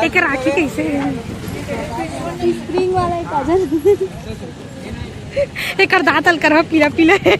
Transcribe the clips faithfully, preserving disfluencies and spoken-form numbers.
एकर आँखी कैसे हे? स्प्रिंग वाला एक काजल। एकर दाँत हल्का पीला पीला हे।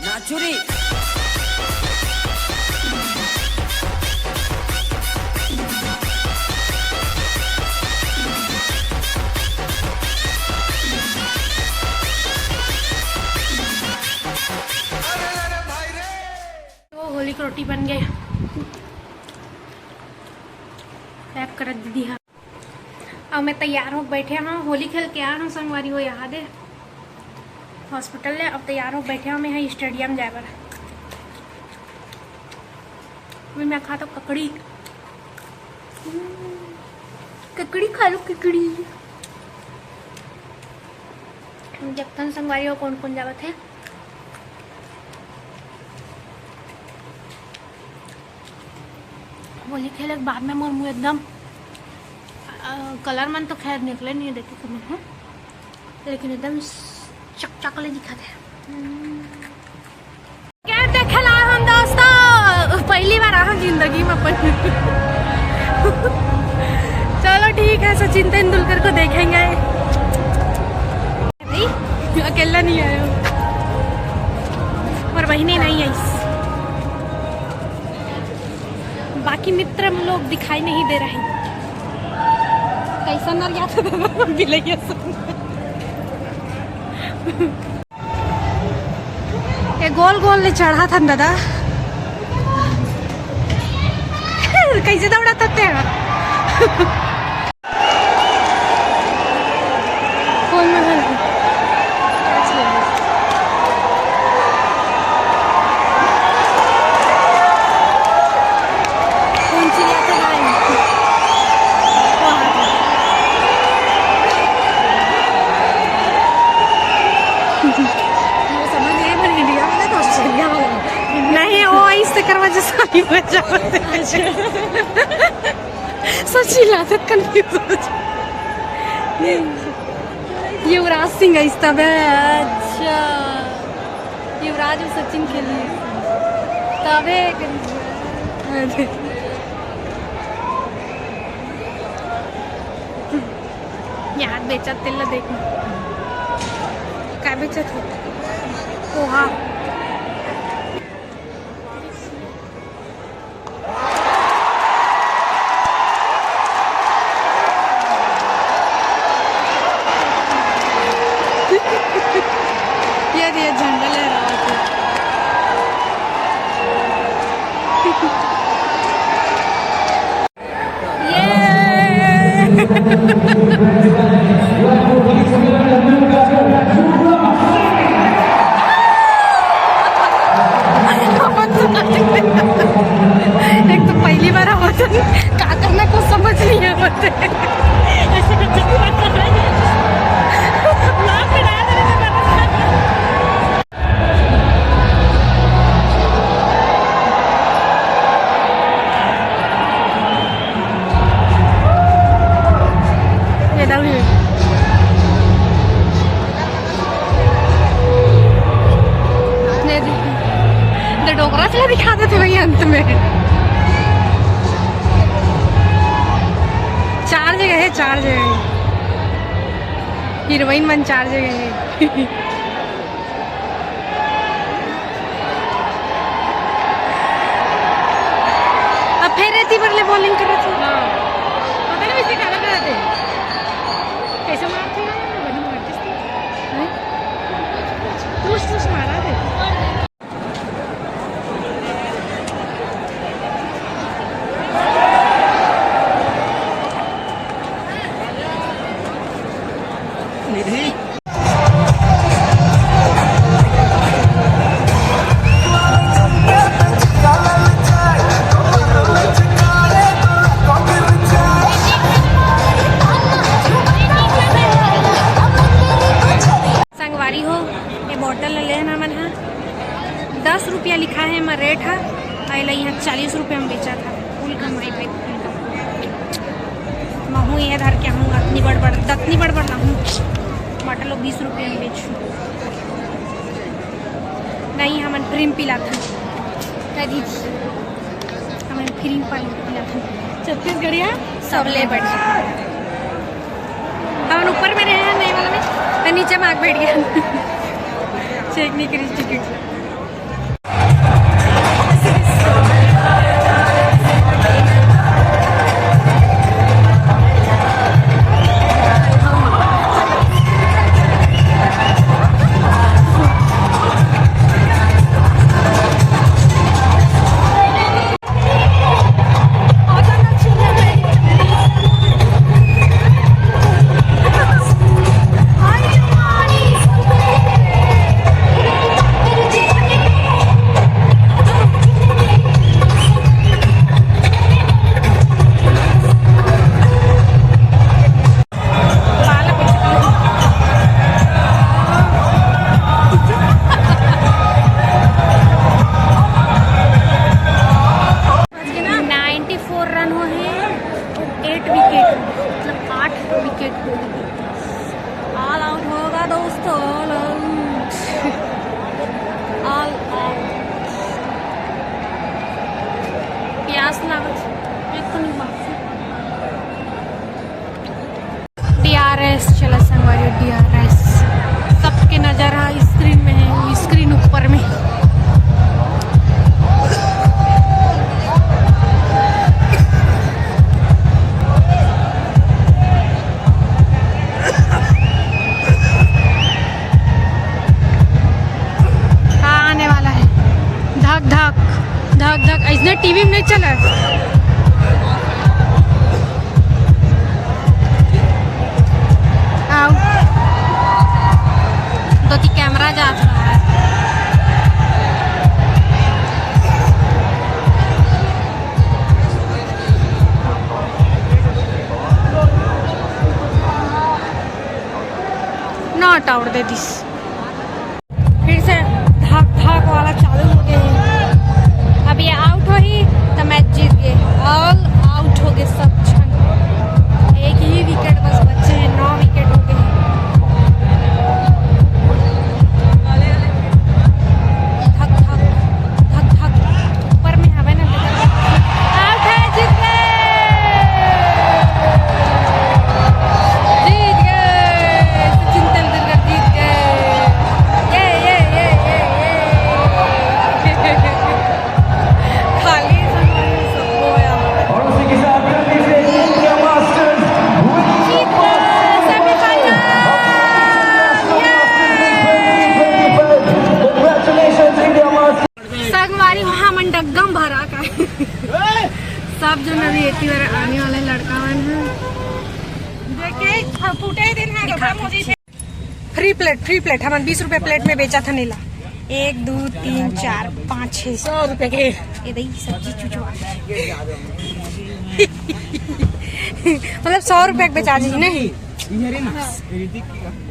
नाचुरी। वो होली के रोटी बन गए, पैक कर दीदी। हाँ, अब मैं तैयार हो बैठे हूँ, होली खेल के आ हूँ संगवारी हो, याद है हॉस्पिटल ले। अब तैयार हो बैठे हूँ मैं यहाँ स्टेडियम जाए बर। अभी मैं खा तो ककड़ी, ककड़ी खा लो ककड़ी। जब तन संगवारी हो कौन कौन जावत है। होली खेले के बाद में मोर मुँह एकदम, अ, कलर मन तो खैर निकले नहीं है, देखे तो मैं हूँ, लेकिन एकदम चकचक ले दिखत है। क्या देखे ला हम दोस्तों, पहली बार आहा जिंदगी में अपन। चलो ठीक है, सचिन तेंदुलकर को देखेंगे। नहीं, अकेला नहीं आया हूँ, पर बहिनी नहीं आई। बाकी मित्र लोग दिखाई नहीं दे रहे। कैसा नर जाता था बिलैया सब। ये गोल गोल ले चढ़ा था दादा। कैसे दौड़ा था तेरा? कौन महल है? कौन सी यात्रा है? वहाँ पे। वो समझ गए, पर इंडिया वाला तो ऑस्ट्रेलिया वाला है। नहीं, वो इस चक्कर में जो सारी बचा। सची लागत, कन्फ्यूज हो जा। युवराज सिंह है इस तबे। अच्छा, युवराज और सचिन के लिए तबे। अरे। यहाँ बेचत तेल ला देख, का बेचत हो? पोहा। ये दे झंडा लहरावत हे। वही अंत में चार जगह है, चार जगह है। हीरोइन मन चार जगह है। अब फिर रेती पर ले बॉलिंग कर रहे थे। हाँ। पता नहीं वैसे क्या लग रहा थे। कैसे मारते हैं? वही मारते थे। हैं? टूस, टूस मारा थे। संगवारी हो, ये बॉटल ले लेना मन हा, दस रुपया लिखा है एमा रेट हा, अउ एला इहाँ चालीस रुपया में बेचा था। फुल कमाई भाई, फुल कमाई। महू ये धर के हूँ, अतनी बड़ बड़, दतनी बड़ बड़ लाहूँ। बॉटल बीस रुपया में बेचू। नहीं, हमन फ्री में पिलाथन। कह दीजिए, हमन फ्री में पिलाथन। छत्तीसगढ़िया सबले बढ़िया। हमन ऊपर में रहे हैं, नए वाला में, तो नीचे में आके बैठ गया। चेक नहीं करी टिकट। नाइंटी फोर रन हो हे, एट विकेट, मतलब आठ विकेट हो गए। ऑल आउट होगा दोस्तों, ऑल आउट। All out. प्यास लागत, एक तो नहीं बात। डीआरएस चला संगवारी, डीआरएस। सबके नजर हा स्क्रीन में है, स्क्रीन ऊपर में। हाँ, आने वाला है। धक धक, धक धक, ऐसने टीवी में नहीं चला। आओ। दो ती कैमरा जात रहा है। Not out दे दिस। फिर से धाक धाक वाला चालू हो गया है। अब ये आउट होही तो मैच जीत गए। ऑल आउट हो गए सब झन। एक ही विकेट बस बचे हैं, नौ विकेट हो गए हैं। धक धक, धक धक, ऊपर में हवे ना, आउट है, जीत गए। जीत गए, सचिन तेंदुलकर जीत गए। ये, ये, ये, ये, ये। खाली संगवारी सबको यार। और उसी के साथ कर दीजिए इंडिया मास्टर्स जीत गए, सेमीफाइनल। ये। Congratulations, India Masters। संगवारी हो, हमन डग्गा म भरा का। सब जन अभी एती बार आने वाले लड़का मन ह। देखे, फूटे दिन है, दिखा। फ्री प्लेट, फ्री प्लेट, हमन बीस रुपया प्लेट में बेचा था नीला। एक, दो, तीन, चार, पाँच, छः। सौ रुपया के। ये दही सब्जी चुचवा। मतलब सौ रुपया के बेचा जी, नहीं? ये रे ना, ऋतिक की।